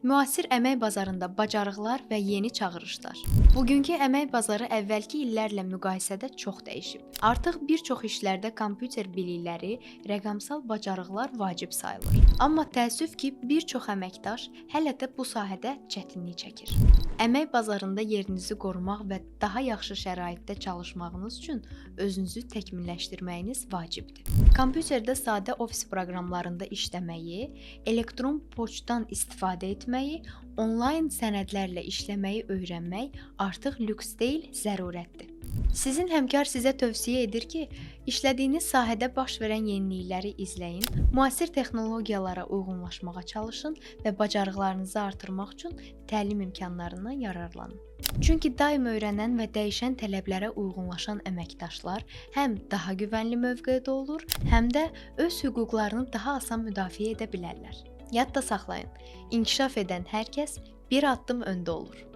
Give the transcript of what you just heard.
Müasir əmək bazarında bacarıqlar və yeni çağırışlar. Bugünkü əmək bazarı əvvəlki illərlə müqayisədə çox dəyişib. Artıq bir çox işlərdə kompüter bilikləri, rəqəmsal bacarıqlar vacib sayılır. Amma təəssüf ki, bir çox əməkdaş hələ də bu sahədə çətinlik çəkir. Əmək bazarında yerinizi qorumaq və daha yaxşı şəraitdə çalışmağınız üçün özünüzü təkmilləşdirməyiniz vacibdir. Kompüterdə sadə ofis proqramlarında işləməyi, elektron poçtdan istifadə etməyi, onlayn sənədlərlə işləməyi öyrənmək artıq lüks deyil, zərurətdir. Sizin həmkar sizə tövsiyə edir ki, işlədiyiniz sahədə baş verən yenilikləri izləyin, müasir texnologiyalara uyğunlaşmağa çalışın və bacarıqlarınızı artırmaq üçün təlim imkanlarından yararlanın. Çünki daim öyrənən və dəyişən tələblərə uyğunlaşan əməkdaşlar həm daha güvənli mövqedə olur, həm də öz hüquqlarını daha asan müdafiə edə bilərlər. Yadda saxlayın, inkişaf edən hər kəs bir addım öndə olur.